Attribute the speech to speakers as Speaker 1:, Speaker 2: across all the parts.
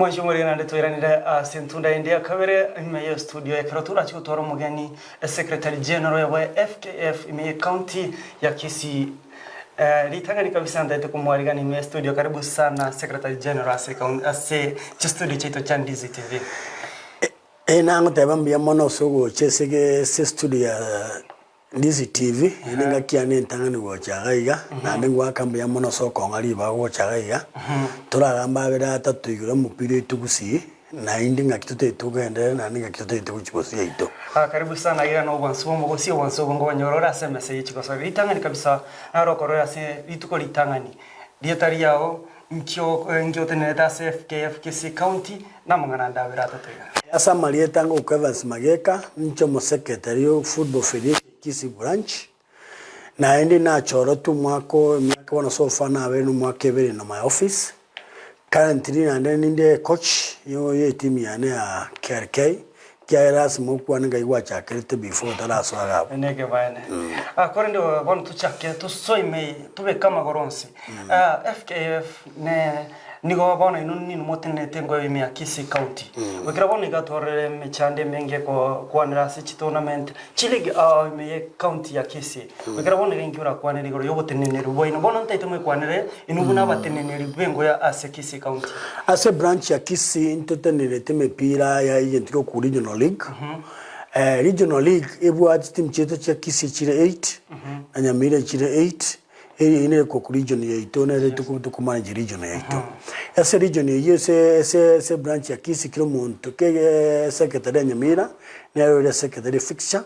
Speaker 1: Mwanche omorege naende twairanire ase entunda ende ya kabere ime ye studio ekero torache gotwara omogeni Secretary General bwa FKF ime ye county ya Kisii. Eh, ritang'ani kabisa ntaete komwarigani ime ye studio karibu sana Secretary General ase coun- ase chistudio chiaito chia Ndizi TV.
Speaker 2: Ee nagoteba mbuya mono ase ogocha ase ege ase estudio ya Ndizi TV, eye nengaki yane entang'ani gocha iga iga, naende ngoaka mbuya mono ase okong'a ribaga gocha iga iga, toragambe abere atato igoro omopira oito gusii, naende ng'aki totagete togenderere naende ng'aki totagete gochia bosio yaito.
Speaker 1: Ah, karibu sana iga na obwansu bwa omogosi, obwansu obo nkobanyora ore ase emesa ye chigosori. Ritang'ani kabisa naro okorora ase rituko ritang'ani, rieta riao nkio nkio otenerete ase FKF Kisii County, na amang'ana ande abere atato iga.
Speaker 2: Ase amarieta ngokwa Evans Mageka, ninche omosekretari o Football Federation Kisii Branch, naende nachorotwe omwaka o emiaka bono so far nabeire na omwaka ebere in my office. Currently naende ninde ecoach ye etimu yane ya KRK, ekiagera lasima okwane ngai gwachakerete before otarasoa iga abwo.
Speaker 1: Nekebaene. Ah, korende bono tochake tosoe ime tobeke amagoro onsi. Ah, FKF ne nigo bono inwe ninwe motenenete engoyo ime ya Kisii County. Goikera bono iga twarorire emechando emenge ekokwanera ase chitournament, chileague ao ime ye county ya Kisii. Goikera bono iga inki orakwanere igoro yoboteneneri bwaino. Bono ntaete mwekwanere inwe buna abateneneri b'engoyo ase Kisii County.
Speaker 2: Ase branch ya Kisii ntotenenerete emepira ya egento giokwa regional league. Regional league ebwate chitimu chiaito chia Kisii chire eight, na Nyamira chire eight, Eye nere korwa region yaito nere tokomanage region yaito. Ase region eyio ase ase ase branch ya Kisii kera omonto ke secretary ya Nyamira nere ore secretary fixture,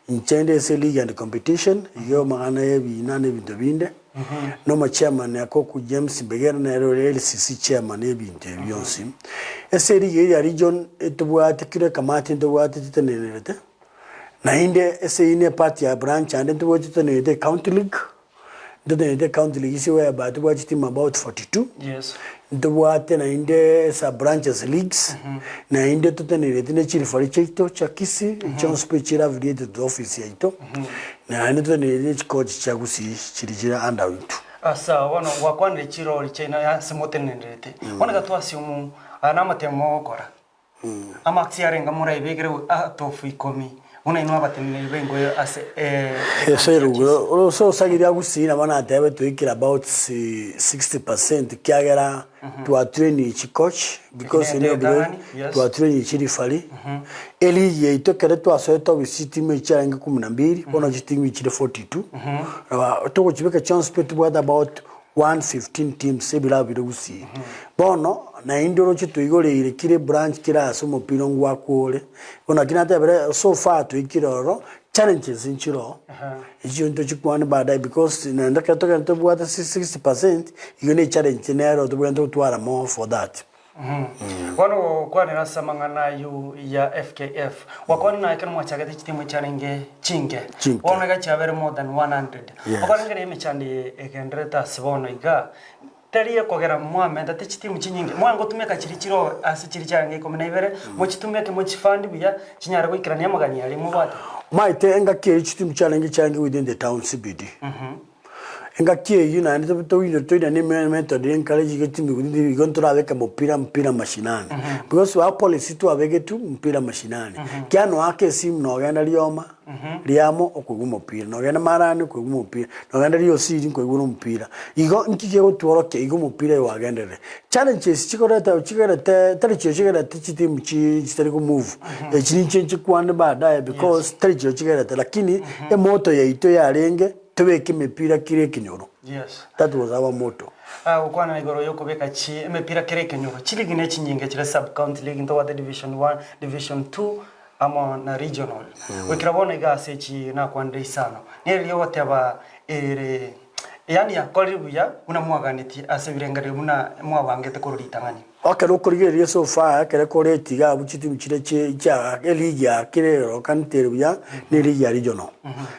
Speaker 2: inche nde ase league and competition igo amang'ana ya ebina na ebinto binde, na omochairman akorokwa James Mbegere nere ore LCC chairman ya ebinto ebi bionsi. Ase eleague eye ya region etobwate kera ekamati ntobwate totenenerete. Naende ase eyio ne part ya branch ande ntobwate totenerete county league, ntotenerete county league ase whereby tobwate chiteam about 42,
Speaker 1: Yes.
Speaker 2: ntobwate naende sub branches leagues, naende totenerete ne chirifari chiaito chia Kisii, chionsi pi chire affiliated to office yaito, naende totenerete ne chicoach chia Gusii chiria chire under intwe.
Speaker 1: Asa bono gwakwanire chirori chiaino ase motenenerete. Bono iga twasiumu aya namatemo mogokora. Amakisi arenge moraibekere out of ikomi, buna inwe abateneneri b'engoyo ase
Speaker 2: Ase
Speaker 1: ecounty ya
Speaker 2: erugoro
Speaker 1: Kisii.
Speaker 2: ore osagirie agusii nabo natebe toikire about 60% kiagera twatrainire chicoach because
Speaker 1: Eki nento
Speaker 2: ene obire
Speaker 1: etang'ani, yes.
Speaker 2: twatrainire chireferee eligi yaito ekero twasoete obisi chitimu echi chiarenge kumi na mbili bono chitimu chire 42 raba togochibeka chionsi pi tobwate about 115 teams ebilabu bire gusii. Bono naende oroche toigoreire kire ebranch kere ase omopira ngwakwa ore. Bono naki natebire so far toikire ororo, challenges nchire oo, echio ntochikwane baadaye because naende ekero togenda tobwate 60% igo ne echallenge nero tobwenerete gotwara more for that.
Speaker 1: Bono gokwanera ase amang'ana ayio ya FKF, gwakwanire naye ekero mwachagete chitimu chiarenge chinke,
Speaker 2: Chinke.
Speaker 1: bono iga chiabeire more than 100.
Speaker 2: Yes.
Speaker 1: Okorengera emechando eye egendererete ase bono iga, teri ekogera mwamentete chitimu chinyinge, mwangotumeka chiria chire ase chiria chiarenge ikomi na ibere, mochitumeke mochifund buya, chinyare goikerania amagani aria mobwate.
Speaker 2: Omanyete engaki eria chitimu chiarenge chiarenge within the town CBD. Engaki eyio naende tobe toino toirane ime method encourage igo chimiguni igo ntorabeke mopira mpira mashinani. Because our policy twabegetwe mpira mashinani. Ekiagera noaka esimu nogenda rioma, riamo okoigwa omopira, nogenda marani okoigwa omopira, nogenda riosiri nkoigwa ore omopira. Igo nki kegotworokia igo omopira oyo wagenderire. Challenges chikoreta chigerete tari chio chigerete chitimu chi chitari ko move, echi ninche nchikwane baadaye because tari chio chigerete lakini emoto yaito yarenge. Tobeke emepira kera ekenyoro.
Speaker 1: Yes.
Speaker 2: That was our motto.
Speaker 1: Ah, gokwana igoro yokobeka chi emepira kera ekenyoro chiligi ne chinyinge chire sub county league ntobwate division 1 division 2 amo na regional goikera bono iga ase echi nakwanire isano nere ogoteba ere yaani yakorire buya buna mwaganetie ase ebirengererio buna mwabangete korwa ritang'ani.
Speaker 2: Ekero okorigereria so far ekero ekoreti iga abwo chitimu chire chi chia eligi ya kera erorekane tere buya na eligi ya regional.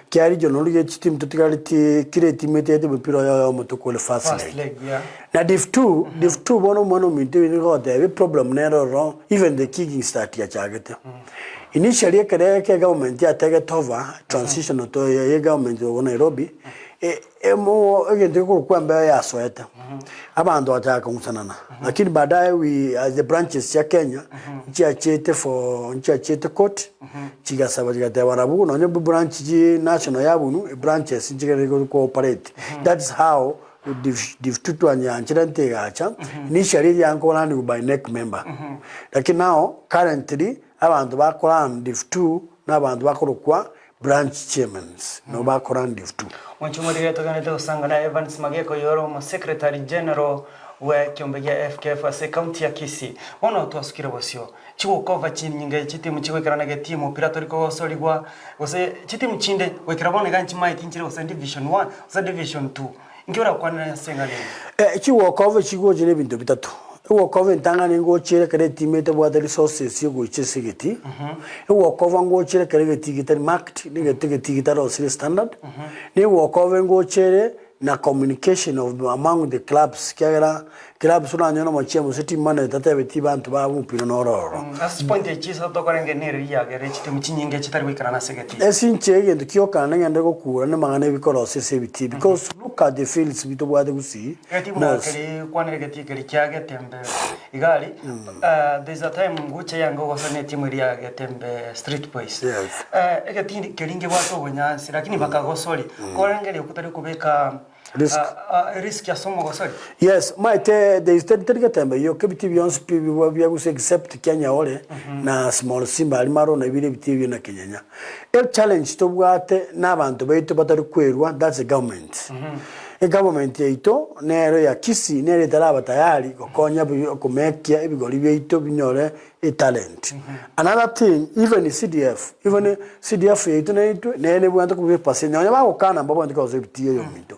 Speaker 2: Ekiagera regional rigia chitimu totigaretie kera etimu etigete omopira oye oyomo tokore first
Speaker 1: First
Speaker 2: leg.
Speaker 1: leg, yeah.
Speaker 2: Na div two, div two bono omwana ominto oyo nigo ogoteba eproblem nere ororo even the kicking start yachagete. Initially ekere eke egovernment yategete over transitional to ya egovernment obo Nairobi, Emo egento gekorokwa embeo yasoete, abanto bagachaka kong'usanana, lakini baadaye we as the branches chia Kenya, nchiachete for nchiachete court, chigasaba chigateba barabwo nonye branch chi national yabunwa, ebranches nchigenderere go cooperate. That's how div div two twanyeanchera ntegacha, initially eyankoranigwa by nec member, lakini now currently, abanto bakoran div two, na abanto bakorokwa Branch chairmans nabo bakora ndiv tu.
Speaker 1: Mwanche omorire togenderete gosanga na Evans Mageka oyore omo Secretary General bwe ekiombe gia FKF ase ecounty ya Kisii. Bono twasukire bosio. Chigokova chinyinge chitimu chigoikerana getii omopira tori kogosorigwa gose chitimu chinde goikera bono iga nchimaeti nchire gose division one gose division two. Inki orakwanere ase eng'ana eye?
Speaker 2: Eh, chigokova chigocha na ebinto bitato. Egokova entang'ani ngochire ekero etimu etabwate resources yogoicha ase egetii, egokova ngochire ekero egetii getari marked, na egete egetii getarosire standard, na egokova ngochere na communication of among the clubs ekiagera clubs oranyore omochie gose team manager tatebetie banto ba omopira noro ororo.
Speaker 1: Ase chipoint echi chisato tokorenge nere riagere chitimu chinyinge chitari goikerana ase egetii.
Speaker 2: Ase inche egento kiokana nengende gokura namang'ana ebikorosia ase ebitii because look at the fields bitobwate gusii
Speaker 1: Egetii buna
Speaker 2: most.
Speaker 1: keri kwanire egetii keri kia Getembe iga aria there is a time ngocha yange ogosana etimu eria ya Getembe street boys.
Speaker 2: Yes.
Speaker 1: Egetii keri ngebwate obonyansi lakini bakagosori korengereria okwo tari kobeka
Speaker 2: Risk.
Speaker 1: risk ase omogosori.
Speaker 2: Yes, omanyete there is teri teri getembe gioka ebitii bionsi pi bibwa bia gusii except kia Nyaore na small Simba aria Marona ebire ebitii ebio na Kenyenya. E challenge tobwate na abanto baito batari kwerwa that's the government. Egovernment yaito nero ya Kisii nere etaraba tayari gokonya komekia ebigori biaito binyore etalent. Another thing even CDF, even CDF yaito naintwe nere nebwate koba epercent nonya bagokana mbabwate kosoa ebitii eyominto.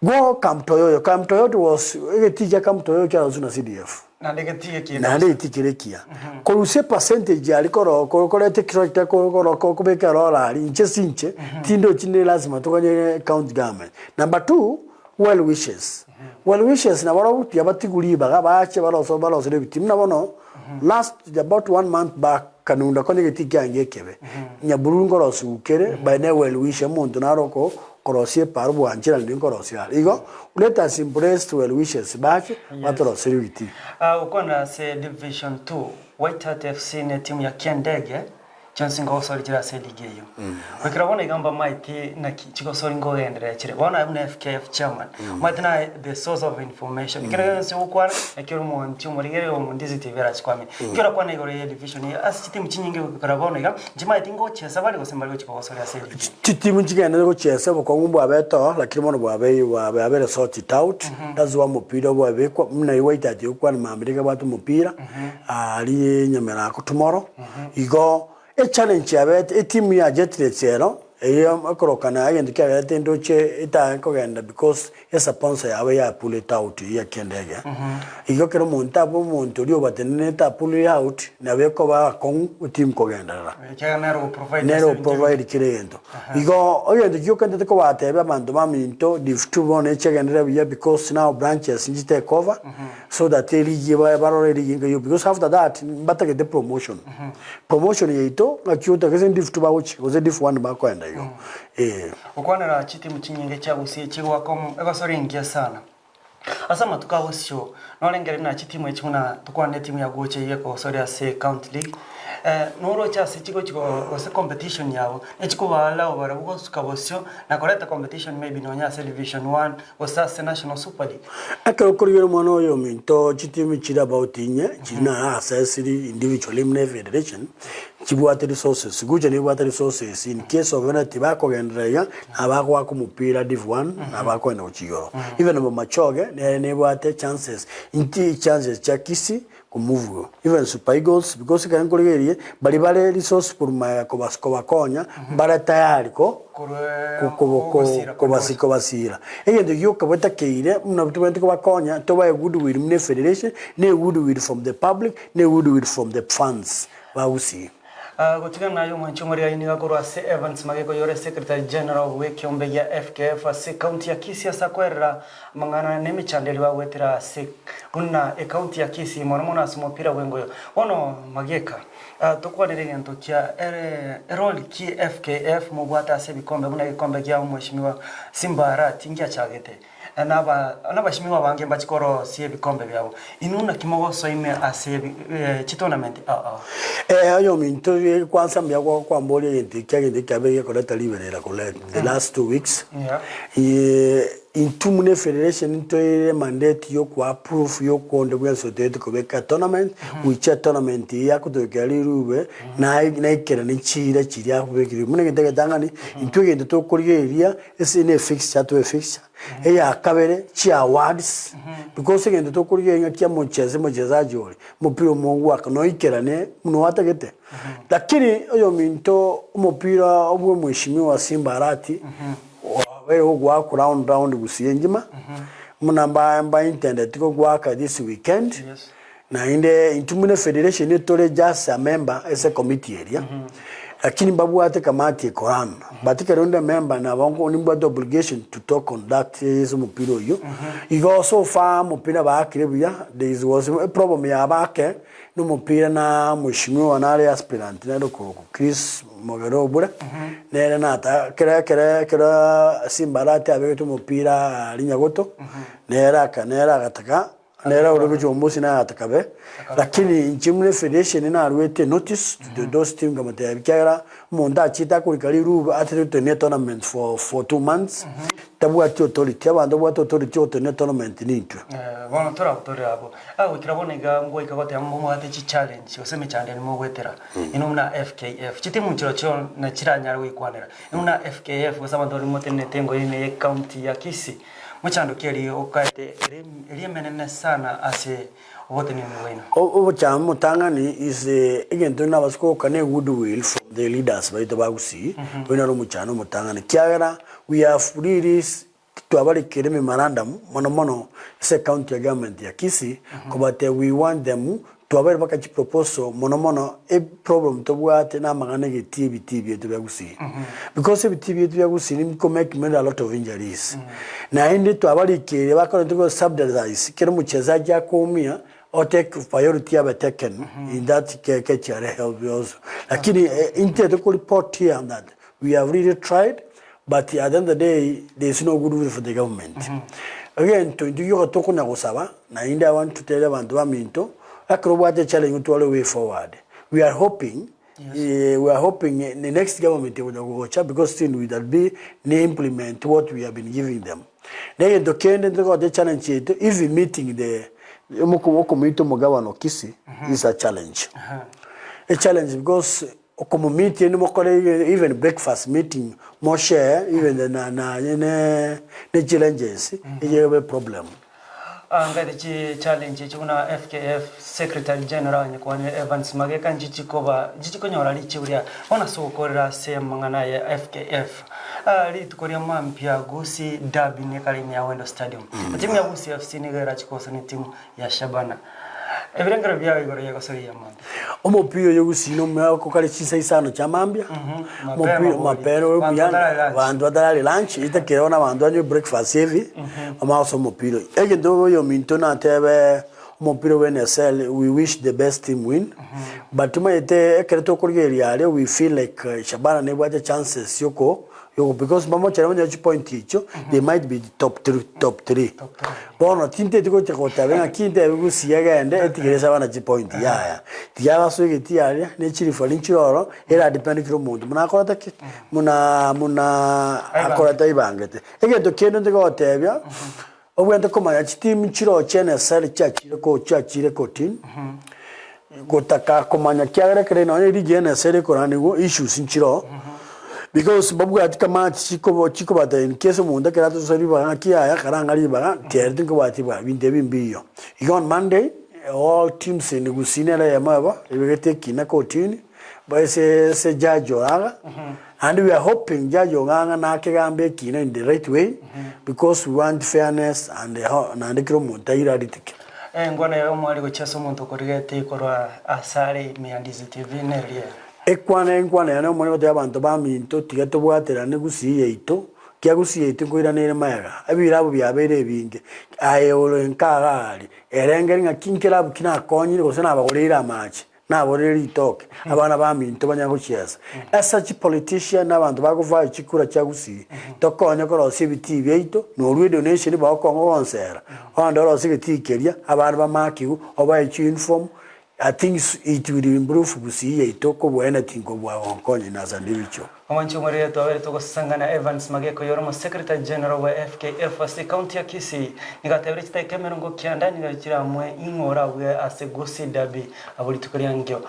Speaker 2: Go Camp Toyoyo, Camp Toyoyo was egetii kia Camp Toyoyo kiaroswe na CDF.
Speaker 1: Naende egetii ekiya
Speaker 2: Naende
Speaker 1: kabisa.
Speaker 2: egetii kere ekiya. Korusia epercentage aria koro koro koreta etractor ko koro kobeka eroro aria inche ase inche, tindochi ne lazima toganye county government. Number two, well wishes. Well wishes nabarobwo tiga batigwe ribaga bache baroso barosere ebitii. Buna bono, last about one month back, Kanunda konya egetii kiange ekebe, Nyabururu nkorosigwa kere, by ne well wisher omonto naro oko korosia eparo bwancheranire nkorosia are. Igo, let us embrace well wishers bache batoroserie ebitii.
Speaker 1: Gokwana ase Division 2, White Hart FC ne etimu ya Kiandege chionsi ngogosori chire ase eligi eyio. Goikera bono iga mbamaeti naki chigosori ngogenderera chire. Bono aye buna FKF chairman, omanyete naye the source of information. Ekero gionsi ogokwana, naki ore omonto omorigereria omonto TV arachikwamie. Ekero orakwana igoro ye division eye ase chitimu chinyinge goikera bono iga, nchimaeti ngochiesa bare gose mbare gochia kogosoria ase eligi eye.
Speaker 2: Chitimu nchigenderere gochiesa obokong'u mbwabete oo, lakini bono bwabei bwabere sorted out, that's why omopira obwabekwa, buna igo White Hart egokwana mambia nigo ebwate omopira, aria Nyamerako tomorrow, igo echallenge yabete etimu ya Jetlets ero, eyio ekorokana egento kiagerete ndoche etare kogenda because esuponsor yabo ya pull it out eyio ya Kiendege, igo ekero omonto abe omonto oria obatenenete a pull it out, nabo ekoba akong'u etimu kogenderera.
Speaker 1: Ekiagera nere ogoprovide
Speaker 2: Nere
Speaker 1: ase ebinto
Speaker 2: oprovide
Speaker 1: ebinge.
Speaker 2: kera egento. Igo egento giokentete kobatebia abanto baminto div two bono echiagenderera buya because now branches nchi take over so that erigi baye barore erigi nkeyio because after that mbatagete promotion. Promotion yaito ng'aki otagete gose div two bagochia gose div one bakoenda igo eh.
Speaker 1: Gokwanera chitimu chinyinge chia gusii chigoaka egosori engiya sana. Ase amatuko a bosio, norengereria buna chitimu echi buna tokwane etimu ya gocha iga ekogosoria ase county league, noroche ase chigochi gose competition yabo, nechikobaala barabwo gosuka bosio na koreta competition maybe nonya ase division one gose ase national super league.
Speaker 2: Ekero okorigereria omwana oyo ominto chitimu chire about inye chiri na accessed individually buna efederation, chibwate resources, Gucha nebwate resources in case of any tibakogenderera iga, abagoaka omopira div one na abakoenda gochia igoro. Even Bomachoge nere nebwate chances inti chances chia Kisii komove even Super Eagles because ekero nkorigereria baria bare resourceful magega kobas kobakonya mbare tayari ko
Speaker 1: Korwa
Speaker 2: ko ko
Speaker 1: ogosira
Speaker 2: kobasi kobasira. Egento gioka batakeire buna tobwenerete kobakonya tobae goodwill buna efederation na egoodwill from the public na egoodwill from the fans ba Gusii.
Speaker 1: Gotigana naye omwanchi omorigai nigo akorwa ase Evans Mageka oyore Secretary General bw'ekiombe gia FKF ase County ya Kisii ase akoerera amang'ana na emechando eria bagoetera ase buna ecounty ya Kisii mono mono ase omopira bw'engoyo. Bono Mageka, tokwanere egento kia eroli ki FKF mobwate ase ebikombe buna egekombe kia omweshimiwa Simba Arati ngiachagete. Na abashimiwa abange mbachie korosia ebikombe biabo. Inwe naki mogosoime ase chitournament ao ao?
Speaker 2: Eh, oyominto kwanza mbuya kwamboria egento ekia egento ekiabeire gekoreta riberera korwa the last 2 weeks.
Speaker 1: Yeah.
Speaker 2: Intwe buna efederation ntoire mandate ya okoa proof ya okonde bwensi otoete kobeka tournament, goichia tournament eye yakotoikera rirube naikerane chiira chiria akobekire. Buna egento egetang'ani, intwe egento tokorigereria ase ne efixture atoe efixture, eya kabere chiawards, because egento tokorigereria ng'a kia mocheze mochezaji ore, omopira omogoaka noikerane buna gwatagete. Lakini oyominto omopira obwe mheshimiwa Simba Arati, Oabeire gogoaka round round gusii engima, buna mba mba intended gogoaka this weekend,
Speaker 1: Yes.
Speaker 2: naende intwe buna efederation tore just a member ase ecommittee eria, lakini mbabwate kamati ekorana, but ekero onde member nabo nko nimbwate obligation to talk on that ase omopira oyio, igo so far omopira baakire buya, there is was eproblem yaba ake, na omopira na mheshimiwa nare aspirant nere okorokwa Chris Mogere Obure, nere nata kere ekere ekero Simba Arati abegete omopira aria Nyagoto, nere aka nere agataka nere ore gochia omosia naye agataka be, lakini inche buna efederation naruete notice to those team nkamotebia ekiagera omonto achiete akorika rirube atete gotenenia etournament for for 2 months, tabwati authority, abanto babwate authority ya gotenenia etournament nintwe.
Speaker 1: Bono torabotorere abwo. Goikera bono iga ngoika goteba mbomwate chichallenge gose emechando ere mogoetera inwe buna FKF. Chitimu chirochio nachiranyare goikwanera. Inwe buna FKF gose abanto baria motenenete engoyo ime ye county ya Kisii, mochando ki eria okaete ere eria emenene sana ase oboteneneri bwaino?
Speaker 2: Obochando omotang'ani is egento nabase kogoka ne goodwill from the leaders baito ba Gusii, oyio naro omochando omotang'ani kiagera we have really Titwabarikire memorandum mono mono ase ecounty ya government ya Kisii kobatebia we want them twabaire mpaka chiproposal mono mono eproblem tobwate na amang'ana egetii ebitii bieto bia Gusii because ebitii bieto bia Gusii niko make made a lot of injuries naende twabarikire bakorete go subsidize kera omochezaji akoumia o take priority abe taken in that kechiare help also lakini intete ko report here that we have really tried But at the end of the day there is no good will for the government. Egento intwe gioka tokonya gosaba, naende I want to tell abanto baminto, ekero obwate echallenge otware way forward. We are hoping, eh, we are hoping eh, the next government egocha gocha because still we that be ne implement what we have been giving them. Na egento kende ntogote echallenge yaito, even meeting the omoko okomoita omogabana o Kisii is a challenge. A challenge because Okomomeet ende mokore even breakfast meeting mo share even the na na ne ne challenges eyio ebe problem.
Speaker 1: Ngaete chi challenge echi buna FKF secretary general nyekwanire Evans Mageka nchichikoba nchichikonyora richibu ria bono ase ogokorera ase amang'ana aya FKF rituko ria mambia Gusii derby nekare ime ya Wendo Stadium. Etimu ya Gusii FC nigo erachi kogosana etimu ya Shabana. Ebirengero biao igoro y'egosori ya mambia.
Speaker 2: Omopira oyo gusii omwaka kare chinsa isano chia mambia,
Speaker 1: Mapema
Speaker 2: omopira
Speaker 1: bori.
Speaker 2: mapema ore
Speaker 1: Banto
Speaker 2: buya,
Speaker 1: batarari lunch.
Speaker 2: banto batarari lunch, etakera bono abanto banywe breakfast heavy, bamanye gosoa omopira oyo. Egento oyominto natebe omopira bwa NSL, we wish the best team win, but omanyete ekero tokorigereria aria we feel like Shabana nebwate chances yoko yoko because mbamochere banyore chipoint echio, they might be top three top three. Bono tinteti gocha goteba ng'a ki ntebe gusii egende etigere ase abana chipoint yaya. Tiga abasoe egetii aria, ne chirifari nchire ororo, era depend kera omonto buna akorete ki? Buna buna akorete aibangete. Egento kende ntoke gotebia, obwenerete komanya chitimu nchire oo chia NSL chiachire ko chiachire kotini, gotaka komanya kiagera ekere nonye erigi ya NSL ekoranigwa issues nchire oo, because mbabwati kamati chikobo chikobata in case omonto ekero atosoe ribaga ng'aki yaya karang'a ribaga tiaye tinkobwati ribaga binto ebi mbiyo. Igo on Monday, all teams in Gusii nere eyemo ebo ebegete ekina kotini, ase ase judge Orang'a, and we are hoping judge Ong'ang'a nakegambe ekina in the right way because we want fairness and naende kera omonto aire aritike.
Speaker 1: Engwana yaye omwari gochia ase omonto okorigete korwa asare ime ya Ndizi TV neria.
Speaker 2: Ekwana enkwana yane omwene gotebia abanto baminto tiga tobwaterane gusii yaito, kia gusii yaito nkoiranere magega, ebirabu biabeire ebinge. Aye ore nka iga aria, erengeri ng'aki nkerabu ki nakonyire gose nabagoreire amache, naboreire ritoke, abana baminto banyare gochiesa. Ase chipolitician na abanto bagovaya chikura chia gusii, tokonye korosia ebitii biaito, norue edonation bagokong'a gonsera, onde orosie egetii keria, abana bamakigwe, obae chiuniform, I think it will improve gusii yaito kobua anything kobua gonkonya in as an individual.
Speaker 1: Omwanchi omorere twabere togosangana Evans Mageko oyore omo Secretary General bwa FKF ase ecounty ya Kisii nigo atebire chidakika 90 nigo chiramwe ing'o orabue ase Gusii Derby abwo rituko ria nkio.